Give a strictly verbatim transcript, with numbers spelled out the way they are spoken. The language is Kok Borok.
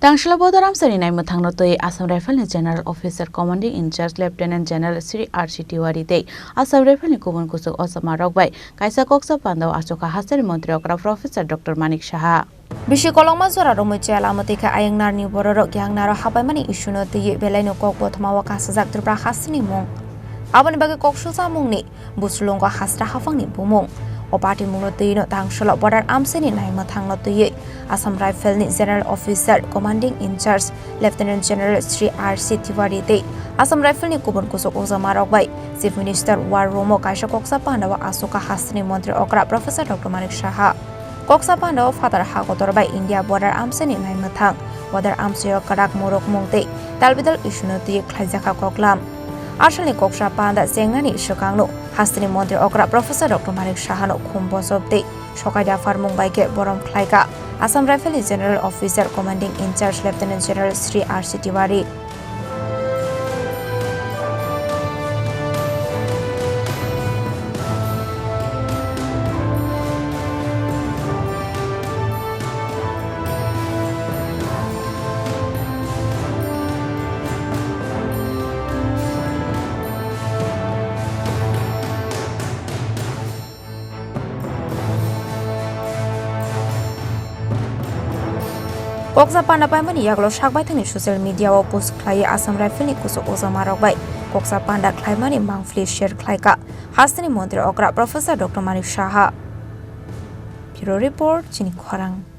Tangshila Bodar Amsani naimwthangno twi Assam Rifle ni General Officer Commanding in Charge Lieutenant General Shri R C Tiwari tei Assam Rifle ni kubun kuchuk ojamarok bai kaisa koksa pandao achukha hasteni montri okra Professor Doctor Manik Saha. Bisi kolokma jora romwi chaya lama twi khe ayang narni bororok yang naro hapaimani issue no twiwi belaino kok bothomao kasajak Tripura hasteni mung. Aboni bagwi kok sujamungni Busulungo hasra haphangni bumung. O patimungno twiwi no tangsholo Border Amsani naimwthangno twiwi Assam Rifle ni General Officer Commanding in Charge Lieutenant General Shri R C Tiwari tei Assam Rifle ni kubun kuchuk ojamarok bai Chief Minister War Room o kaisa koksa pandao achukha hasteni montri okra Professor Doctor Manik Saha. Koksa pandao phatar ha kotor bai India Border Amsani naimwthang, Border Amsaio kwrak morok mung tei talbidal issue no twiwi khlaijakha koklam. Arsalni koksa panda chengnani swkangno hasteni montri okra Professor Doctor Manik Sahano khum bochop tei sokai da pharmung bai khe borom khlaikha Assam Rifle ni General Officer Commanding in Charge Lieutenant General Shri R C Tiwari. Koksa panda paimani yagulo sakbaithangni social media o post khlaiwi Assam Rifle ni kuchuk ojamarok bai koksa panda khlaimani mangpili share khlaikha hasteni montri okra Professor Doctor Manik Saha. Bureau Report, Chini Khorang.